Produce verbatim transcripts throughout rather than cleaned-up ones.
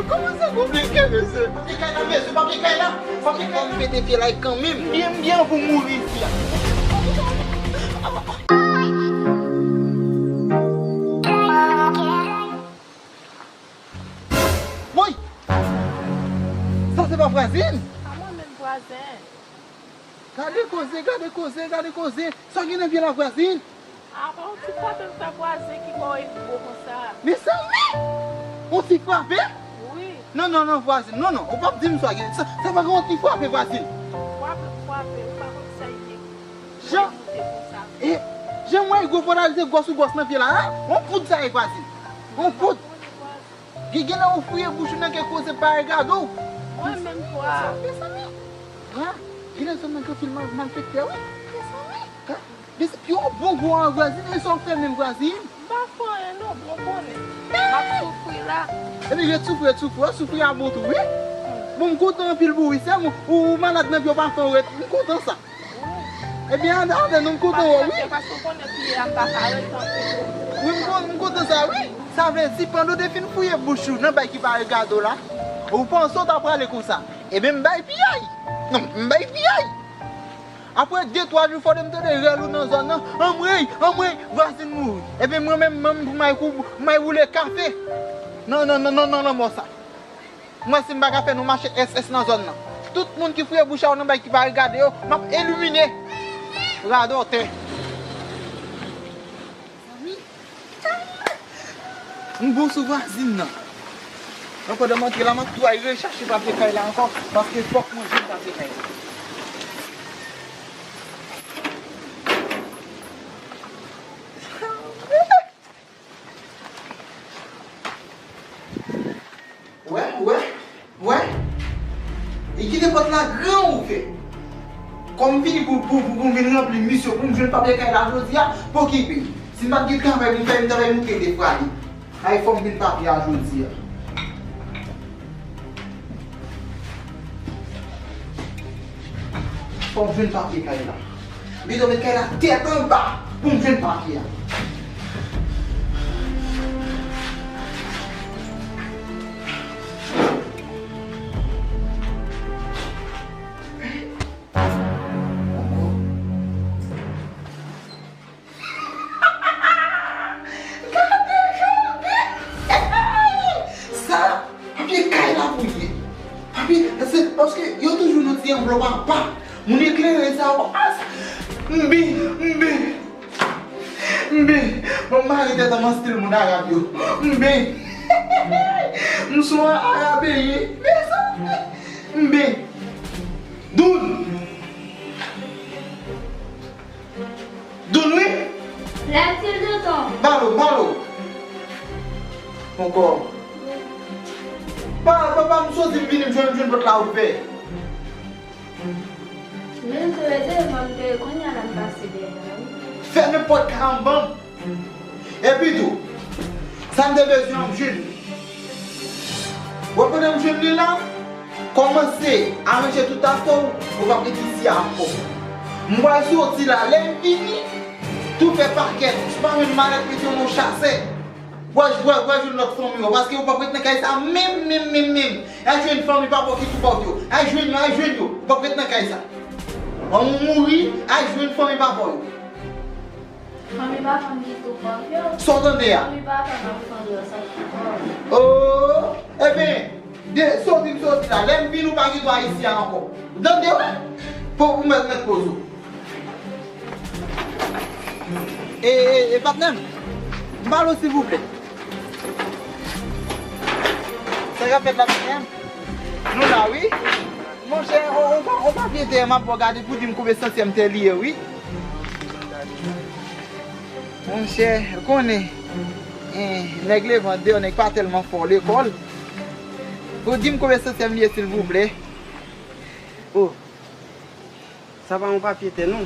Kòman sa konplike, mesye? Papye kay la, mesye, papye kay la. Papye kay la. Fòk m pete pye la kanmenm. M byen, m byen pou mouri isi a. Woy! Sa se pa vwazin? Pa mwen menm vwazen. Gade koze, gade koze, gade koze. Sa w gen nan pye la, vwazin? A, pa yon ti frape m fè vwazen ki kò e gwo konsa. Mezanmi! Yon ti frape? Wi. Non, non, non, vwazin. Non, non, ou p ap di m sa gen. Sa, sa pa gen yon ti frape, vwazin. Frape, frape, ou pa konn sa l ye. Jan, e, jan m wè gwo fònal se gwòs ou gwòs nan pye la, a? Yon poud sa ye, vwazin. Yon poud. Gen, gen lè ou fouye bouch ou nan kèk koze pa regade w. Mwen menm vwa. Mezanmi. Vwa. Gen lè zòn nan gen anpil mal, malfektè, wi. Mezanmi. Vwa. Mezanmi, yon bon gwo an vwazin, e sa w fè menm vwazin? M pa fè anyen non, bon konnen. M ap soufri la. Epi ret soufri, ret soufri, w ap soufri a bon tou, wi. Bon, m kontan anpil pou ou, wi, sè m, ou, ou malad nan pye w pa fè w ret, m kontan sa. Ebyen, ann, ann, nou m kontan wè w, wi. Paske w konnen pye a m pa ka ret anpil. Wi, m kon-, m kontan sa, wi. Sa vle di, pandan w te fin fouye bouch ou nan bagay ki pa regade w la, ou panse w ta prale konsa. Ebyen, m bay piyay. Non, m bay piyay. Apre de, twa jou, fò de m tande rèl ou nan zòn nan. Anmwey, anmwey, vwazin mouri. Ebyen, mwen menm, mwen, m ay kou-, m ay woule kafe. Non, non, non, non, non, lanmò sa. Mwen, si m pa ka fè nou mache S S nan zòn nan. Tout moun ki fouye bouch a yo nan bagay ki pa regade yo, m ap elimine. Radòtè. M bon sou vwazin nan. Mwen, pandan m antre la, m ap tou al rechache papye kay la ankò, paske fòk mwen jwenn papye kay la. Wè, wè, wè. E kite pòt la gran ouvè. Kòm m vini pou, pou, pou, pou m vin ranpli misyon, pou m jwenn papye kay la jodi a, pokipe. Si m pa t gen travay pou m fè, m ta bay moute defwa li. Ay, fò m jwenn papye a jodi a. Fò m jwenn papye kay la. Bezwen met kay la tèt anba pou m jwenn papye a. Gade jan l bèl! Sa, papye kay la pou l ye. Papye, se paske yo toujou nan ti anvlòp apa. Moun eklere sa yo. Mbe, mbe, mbe. Mwen mare tèt an nan stil moun Arab yo. Mbe. M sou an Arab ye. Mezanmi. Mbe. Doun. Doun wi. Lètil tonton. Balo, balo. Ankò. Pa, pa, pa, m soti m vini, m jwenn, m jwenn pòt la ouvè. Men tou ede, mwen m te kounye a la m pase dèyè la wi. Fèmen pòt kay an ban m. Epi tou, sa m te bezwen an m jwenn li. Ou wè pandan m jwenn li la, kòmanse aranje tout afè w, ou p ap ret isi a ankò. M pral soti la, lè m vini, tou fè pakèt, si w pa jwenn malèt, mete w nan chasè. W a, w a, w a jwenn lòt fanmi w, paske ou p ap ret nan kay sa menm, menm, menm, menm. Al jwenn fanmi papa w ki sou pòt yo. Al jwenn yo, al jwenn yo. Ou p ap ret nan kay sa. Ou mouri, al jwenn fanmi papa w yo. Fanmi papa m ki sou pòt yo. Sa w tande a? Fanmi papa m ap fanmi yo sa sou pòt. Oh, ebyen, de, soti m soti la. Lè m vin ou pa gen dwa isi a ankò. Ou tande, wi? Pou ou mèt, mèt poze w. E, e, e, patnè m, m pale w silvouplè. Sa k ap fèt la, patnè m? Nou la, wi. Monchè, on, on, on papye tè m ap ba w gade pou di m konbyen santyèm tè li ye, wi. Monchè, ou konnen, eh, nèg leve deyò, nèg pa tèlman fò lekòl. Ou di m konbyen santyèm li ye, silvouplè? Oh. Sa pa yon papye tè non.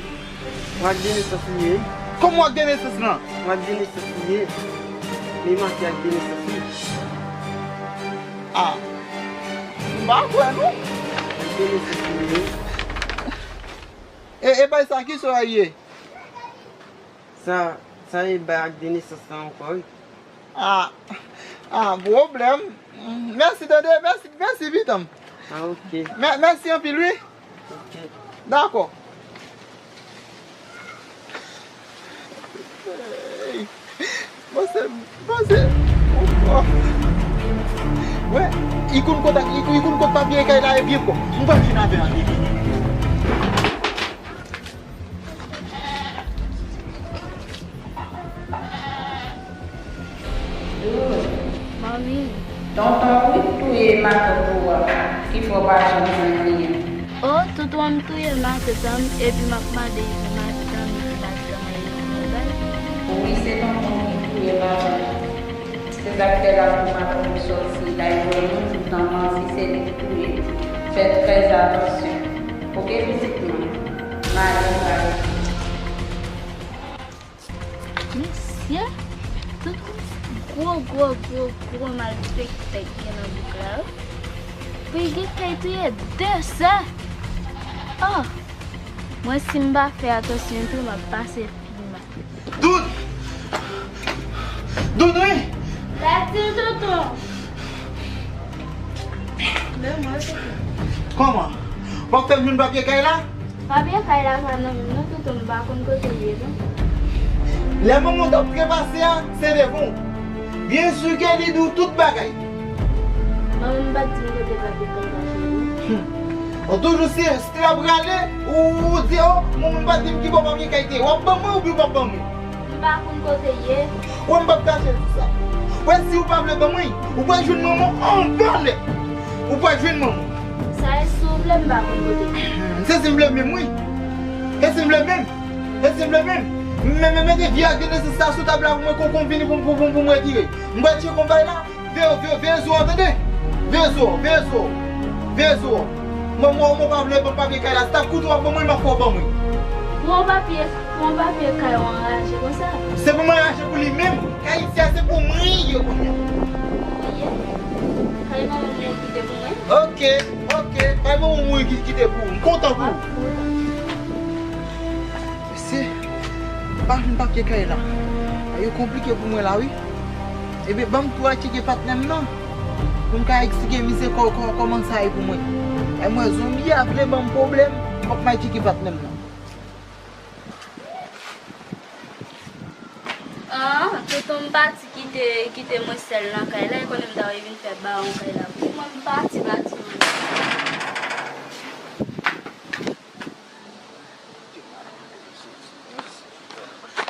Yon ak de nesans li ye. Kòman yon ak de nesans lan? Yon ak de nesans li ye. Li make ak de nesans li. Ah. M pa kwè non. Ak de nesans li ye. E, e bay sa ki sa l ye? Sa, sa e bay ak de nesans lan ankò wi. Ah, Ah, pwoblèm. Mèsi, tande. Mèsi, mèsi, pitit mwen. Ah, ok. Mè-, mèsi anpil, wi. Ok. Dakò. Ey, panse, panse. Wè, li konn kot ak, li, li konn kot papye kay la e byen pwòp. M pral vin avè l. Manmi. Tonton, wi, touye matant ou a. Ki fè w pa janm jwenn anyen? O, tonton an m touye matant an m, epi m ap mande pou matant an m, epi matant an m, epi matant an. Wi, se tonton ki touye matant. Se sa k fè l ap pou matant ou sòti, l al jwenn moun, tout tan manti, se li ki touye. Fè trè atansyon. Oke, pitit mwen? M ale, m ale. Mesye, tout gwo, gwo, gwo, gwo malfektè k gen nan bouk la, wi. Pou y gen kay touye de sè. Oh! Mwen, si m pa fè atansyon tou, m ap pase pi mal. Doud! Doud, wi! Latil, tonton! Men mwen, tonton. Kòman? W ap fè m jwenn papye kay la? Papye kay la pa nan men m non, tonton, m pa konn kote l ye non. Lè manman w t ap trepase a, se devan w. Byen si ke li di w tout bagay. Manman m pa t di m kote papye kay la ye non. Hum. Ou toujou si, si l ap rale, ou, ou di, o, manman m pa t di m ki bò papye kay te ye. W ap ban mwen oubyen w p ap ban mwen? M pa konn kote l ye. Wè, m p ap kache l di sa. Wè, si w pa vle ban mwen, ou pral jwenn manman w an vòlè. Ou pral jwenn manman w. Sa e si w vle, m pa konn kote l ye. Se si m vle menm, wi. E si m vle menm. E si m vle menm. Men, men, mete vye ak de nesesite sou tab la pou mwen, kon, kon vini pou, pou, pou, pou m retire. M pral tcheke yon bagay la. Veye, veye, veye zo a, tande. Veye zo, veye zo. Veye zo. Mwen, mwen, mwen pa vle ban papye kay la. Si t ap koute w ap ban mwen, m ap fè w ban mwen. Pran papye, pran papye kay ou anraje konsa. Se pou mwen anraje pou li menm. Kay isi a se pou mwen li ye kounye a. Kay manman m ou kite pou mwen. Oke, oke. Kay manman m ou ki kite pou ou. M kontan pou ou. Mesye, m pa jwenn papye kay la. Bagay yo konplike pou mwen la, wi. Ebyen, ban m tou al tcheke patnè m nan. Pou m ka eksplike misye kò-, kò-, kòman sa ye pou mwen. E mwen, zonbi a vle ban m pwoblèm, fòk m al tcheke patnè m nan. Ah, tonton m pati kite, kite mwen sèl nan kay la, e konnen m ta vin fè bawon kay la. Pou mwen, m pati, pati mwen.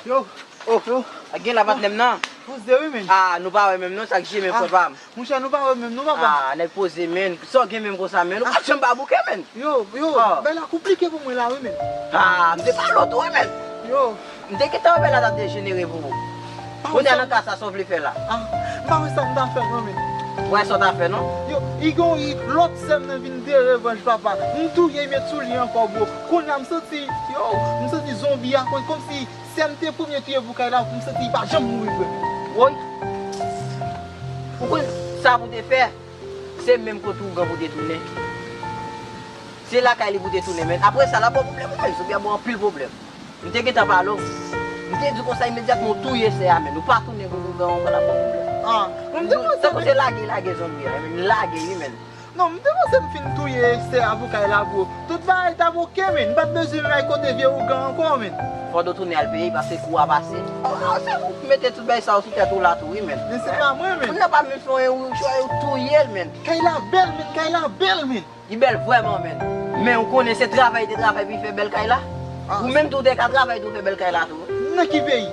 Yo, oh, yo. A gen la patnè m nan. Poze wi, men. Ah, nou pa wè menm non, sa k jemè frè pa m. Monchè, nou pa wè menm non, papa. Ah, nèg poze, men. Sa w gen menm konsa, men. Ou pa janm pa bouke, men. Yo, yo, bagay la konplike pou mwen la, wi, men. Ah, m te pale w tou, wi, men. Yo. M te gentan wè bagay la t ap dejenere pou ou. Kounye a nan ka sa, sa w vle fè la? Ah, m pa wè sa m ta fè non, men. Ou wè sa w ta fè non? Yo, i gon, i, lòt sè m nan vin de revanj, papa. M touye, met sou li ankò, bro. Kounye a m santi, yo, m santi zonbi a, kon, kòmsi sè m te premye touye pou kay la, m santi li pa janm mouri vre. Woy! Ou konn sa pou te fè? Se menm kot ougan pou te tounen. Se lakay li pou te tounen, men. Apre sa, l ap ba w pwoblèm, wi, men. Zonbi a ba w anpil pwoblèm. M te gentan pale w. M te di w konsa imedyatman w touye sè a, men. Ou pa tounen kot ougan ankò, l ap ba w pwoblèm. Ah, men m te panse, tankou se lage, lage zonbi a, men. Lage, wi, men. Non, m te panse m fin touye sè a pou kay la, bro. Tout bagay t ap oke, men. M pa t bezwen menm al kote vye ougan ankò, men. Fò w tounen al peye, paske kou a pase. Ah, se ou k mete tout bagay sa yo sou tèt ou la tou, wi, men. Men se pa mwen, men. Kounye a pa menm fè anyen, ou, ou touye l, men. Kay la bèl, men. Kay la bèl, men. Li bèl vrèman, men. Men ou konnen se travay te travay pou li fè bèl kay la. Ah. Ou menm tou te ka travay tou fè bèl kay la tou. Nan ki peyi?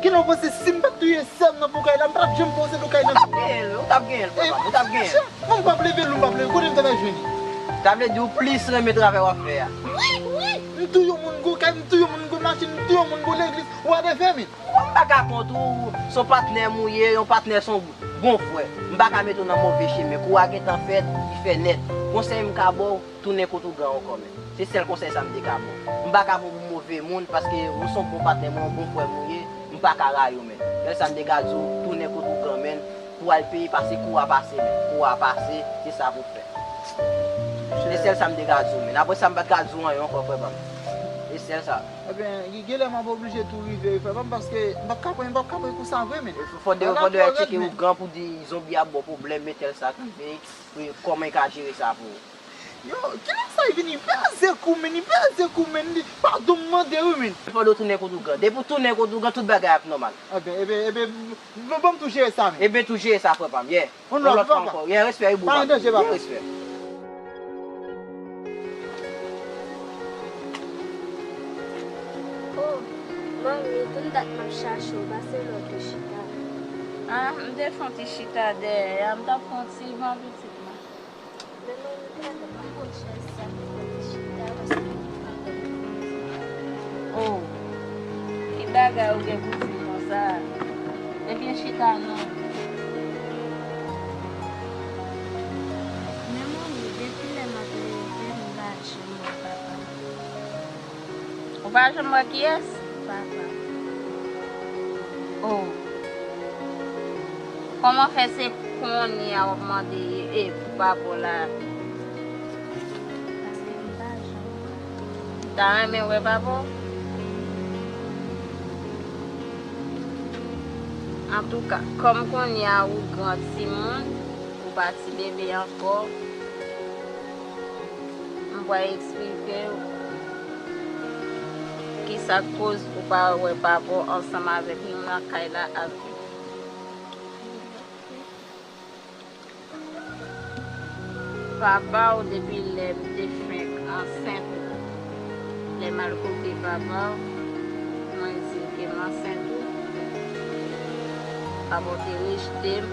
Kilè w panse si m pa t touye sè m nan pou kay la, m pa t ap janm posede kay nan. Ou t ap genyen l, ou t ap genyen l, papa, ou t ap genyen l. Mwen m p ap leve l, ou m p ap leve l. Kote m ta pral jwenn li? Sa vle di ou plis renmen travay w ap fè a. Wi, wi. M touye yon moun gwo kay, m touye yon moun gwo machin, m touye yon moun gwo legliz. Ou a de fè, men. M pa ka kont ou, se yon patnè m ou ye, yon patnè se yon bon frè. M pa ka mete w nan move chemen. Kou a gentan fèt, li fè nèt. Konsèy m ka ba w, tounen kot ougan ankò, men. Se sèl konsèy sa m te ka ba w. M pa ka ba w pou move moun, paske ou se yon bon patnè m, yon bon frè m ou ye, m pa ka rayi w, men. Sèl sa m te ka di w, tounen kot ougan, men, pou w al peye, paske kou a pase, men. Kou a pase, se sa pou w fè. Se sèl sa m te ka di w, men. Apre sa, m pa t ka di w anyen ankò, frè pa m. E Sèl sa. Ebyen, gen lè m ap oblije tou rive, frè pa m, paske m p ap ka pran, m p ap ka pran kou sa vre, men. Fò de, fò de tcheke ougan pou di zonbi ap ba w pwoblèm, men tèl sa k rive, kòman e ka jere sa pou ou. Yo, kilè sa y vini? Peze kou, men, li peze kou, men, li, padon m mande wi, men. Fò de w tounen kot ougan. Depi w tounen kot ougan, tout bagay ap nòmal. Ebyen, ebyen, ebyen, ban m tou jere sa, men. Ebyen, tou jere sa, frè pa m, yeah. On lòt fwa ankò. Yeah, respè, wi, bro. Pa gen danje, papa. Yeah, respè. Oh, manmi, konn dat m ap chache w, pase lè w te chita. Ah, m te fè yon ti chita dèyè a, m t ap pran ti van pitit mwen. Men manmi, pa gen yon chèz sa pou fè ti chita, paske m pa gen. Oh, ki bagay ou gen pou di konsa? Ebyen, chita non. Men manmi, depi lè m ap leve, m pa janm wè papa m. Ou pa janm wè kiyès? Papa. Oh. Kòman fè se kounye a w ap mande e, pou papa w la? Paske m pa janm wè. Ou ta renmen wè papa w? Antouka, kòm kounye a ou gran timoun, ou pa ti bebe ankò, m pral eksplike w kisa k koz ou pa wè papa w ansanm avèk nou nan kay la ap viv. Papa w, depi lè m te fenk ansent ou, lè m al kote papa w, mwen di l ke m ansent ou, papa w te rejte m,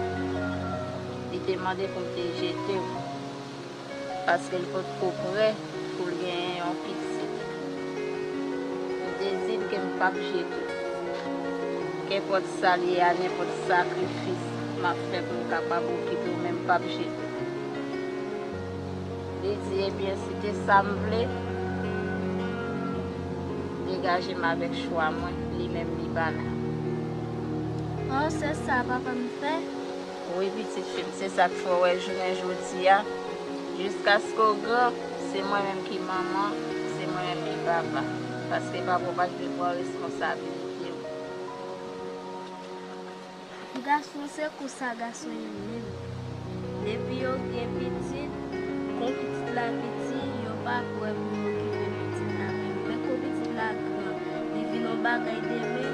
li te mande pou m te jete w, paske l potko prè pou l genyen yon pitit. M te di l ke m p ap jete w. Kenpòt sa l ye a, nenpòt sakrifis m ap fè pou m kapab okipe w, men m p ap jete w. Li di, ebyen, si te sa m vle, degaje m avèk chwa mwen, li menm li pa la. Oh, se sa papa m fè? Wi, pitit fi m, se sa k fè w wè jounen jodi a, jiskaske w gran, se mwen menm ki manman, se mwen menm ki papa. Paske papa w pa t vle pran responsabilite w. Gason se konsa gason yo menm. Depi yo gen pitit, kon pitit la piti, yo pa prè pou yo okipe pitit la menm. Men kon pitit la gran, li vin yon bagay demen,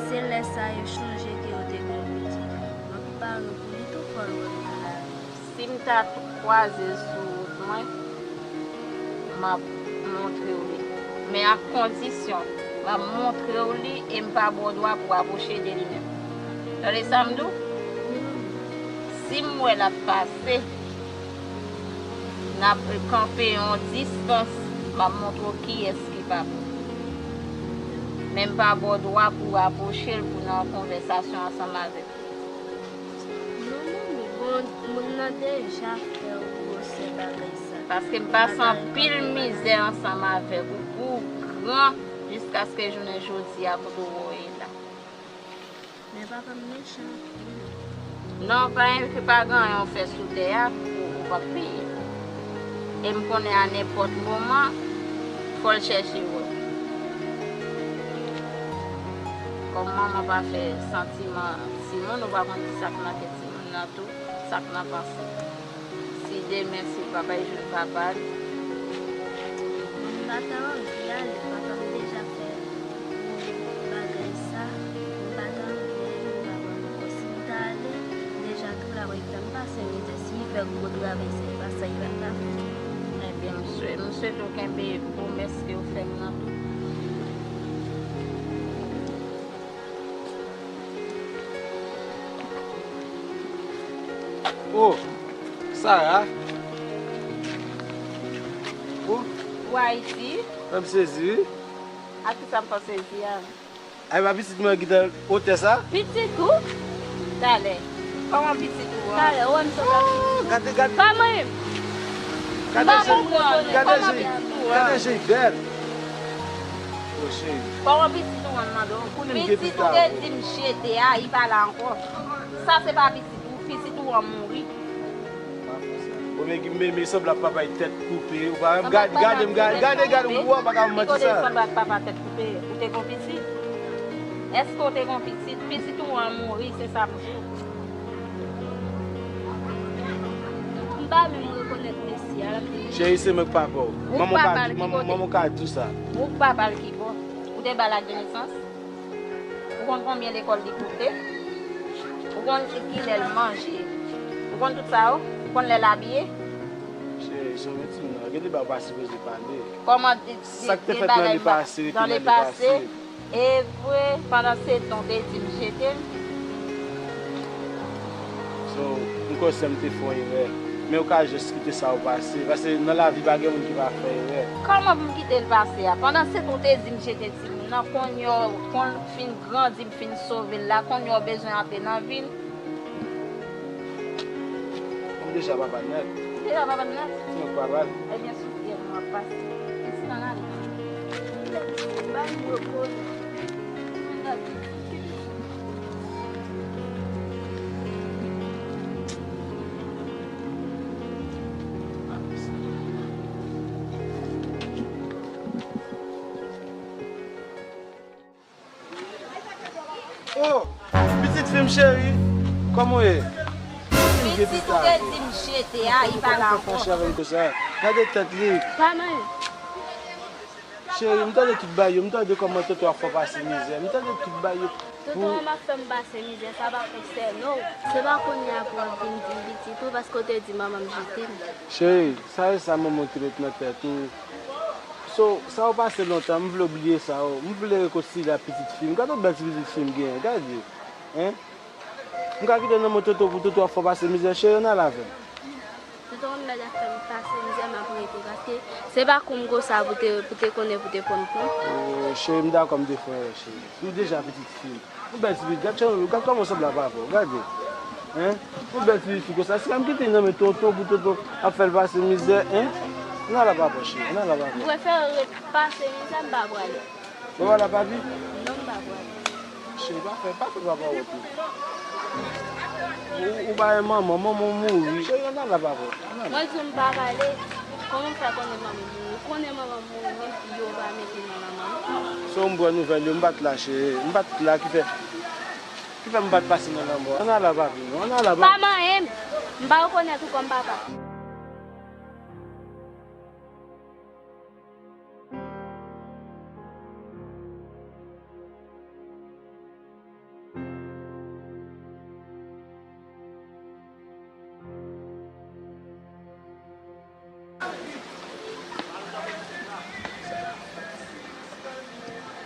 se lè sa yo chonje ke yo te gen yon pitit. Donk, paran pou li tou fò l wè l nan lavi. Si m ta kwaze l sou wout mwen, m ap montre w li. Men ak kondisyon, m ap montre w li e m pa ba w dwa pou w apwoche de li menm. Tande sa m di w? Si m wè l ap pase, n ap kanpe yon distans, m ap montre w kiyès ki papa w. Men m pa ba w dwa pou w apwoche l pou nan yon konvèsasyon ansanm avèk li. Non, manmi, bon, moun nan deja fè w gwosè bagay sa. Paske m pase anpil mizè ansanm avèk ou pou w gran jiskaske jounen jodi a kote w ye la. Men papa m mechan anpil. Non, pa gen, pa gen anyen w fè sou tè a, ou, ou p ap peye. E m konnen a nenpòt moman, fò l chèche wè w. Kòm manman pa fè santiman timoun, ou pa konn ki sa k nan tèt timoun nan tou, sa k nan panse. Si demen, si l pa bay jwenn papa l. Mwen pa ta anvi ale, papa m deja fè gwo bagay sa. Mwen pa ta anvi ale, mwen pa konn ankò si m ta ale, deja tou la, mwen fè m pase mizè. Si m fè gwo travay sa, e pa sa, e pa ta fè. Ebyen, m swe-, m swete w kenbe pwomès ke w fè m nan tou. Oh, Sarah. Oh. Ou Ayiti? Fè m sezi, wi. A kisa m fè w sezi a? Ay, pa pitit mwen ki nan otè sa? Pitit ou? Talè. Kòman pitit ou an? Talè, ou wè m sanble ak pitit ou? Oh, gade, gade. Pa mwen menm. Gade je, gade je, gade je bèl. Oh, cheri. Kòman pitit ou an, m mande w? Pitit ou te di m jete a, li pa la ankò. Sa se pa pitit ou, pitit ou an mouri. Ou men ki meme sanble ak papa tèt koupe. Ou pa menm gade, gade, gade, gade, gade, ou pa ka manti sa. Sanble ak papa tèt koupe. Ou te gon pitit? Èske w te gon pitit? Pitit ou an mouri, se sa m di w. M pa menm rekonèt mesye a, l ap di. Cheri, se mwen k papa w. Manman ka di, manman ka di w sa. Ou k papa l ki bò? Ou te ba l ak de nesans? Ou konn konbyen lekòl li koute? Ou konn kilè l manje? Ou konn tout sa yo? Ou konn lè l abiye? Cheri, se yon ti moun, gen de bagay ou pa sipoze pale. Kòman de, de, de bagay li pase, nan le pase? E vre, pandan se tan w te di m jete m. So, m kwè sè m te fè yon erè. Men ou ka jis kite sa yo pase. Paske nan lavi pa gen moun ki pa fè erè. Kòman pou m kite l pase a? Pandan se tan w te di m jete timoun nan, kounye a w konn fin grandi, m fin sove l la, kounye a w bezwen antre nan vi l. M deja papa nèt. Ou deja papa nèt? M papa l. Ebyen, soufri an w ap pase. Ti nan ale. Bay m repo. Oh, pitit fi m cheri, kòman w ye? Pitit ou te di m jete a, li pa la ankò. Gade tèt li. Pa manyen. Cheri, m tande tout bagay yo, m tande kòman tonton ap fè w pase mizè, m tande tout bagay yo. Tonton an ap fè m pase mizè, sa pa konsène w. Se pa kounye a pou w ap vin di m pitit ou, paske w te di manman m jete m. Cheri, sa e sa manman w te met nan tèt ou. So, sa yo pase lontan, m vle w bliye sa yo. M vle rekonsilye ak pitit fi m. Gade yon bèl ti pitit fi m genyen, gade. Hein? M ka kite nan men tonton pou tonton ap fè w pase mizè, cheri, ann al avè m. Tonton an mèt ap fè m pase mizè, m ap rete, paske se pa kou m konsa pou te, pou te konnen, pou te pran m pran. Oh, cheri, m dakò, m te fè erè, cheri. Ou deja pitit fi m. Yon bèl ti pitit, gad jan, gad kòman w sanble ak papa w, gade. Hein? Yon bèl ti pitit fi konsa, si m kite nan men tonton pou tonton ap fè l pase mizè, hein? Ann al ak papa w, cheri, ann al ak papa w. M prefere ret pase mizè, m pa prale. Ou pa la papi? Non, m pa pral. Cheri, pa fè, pa fè papa wont non. Ou, ou pa gen manman, manman w mouri. Cheri, ann al la papa. Ann al. Mwen di w m pa prale. Kòman w fè konnen manman mouri? Ou konnen manman mouri, menm yo pa mete nan manman m. Se yon m pran nouvèl yo, m pa t la, cheri. M pa t la, ki fè, ki fè m pa t pase nan lanmò. Ann al la papi, non. Ann al la papi. Pa manyen m. M pa rekonèt ou kòm papa.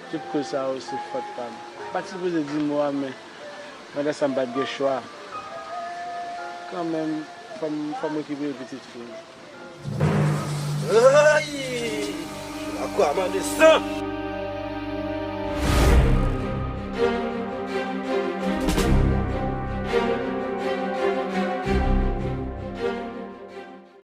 Tout koz sa yo se fòt pa m. M pa t sipoze di mo a, men malè sa m pa t gen chwa. Kanmenm, fò m, fò m okipe pitit fi m. Ay! Lakwa mande san!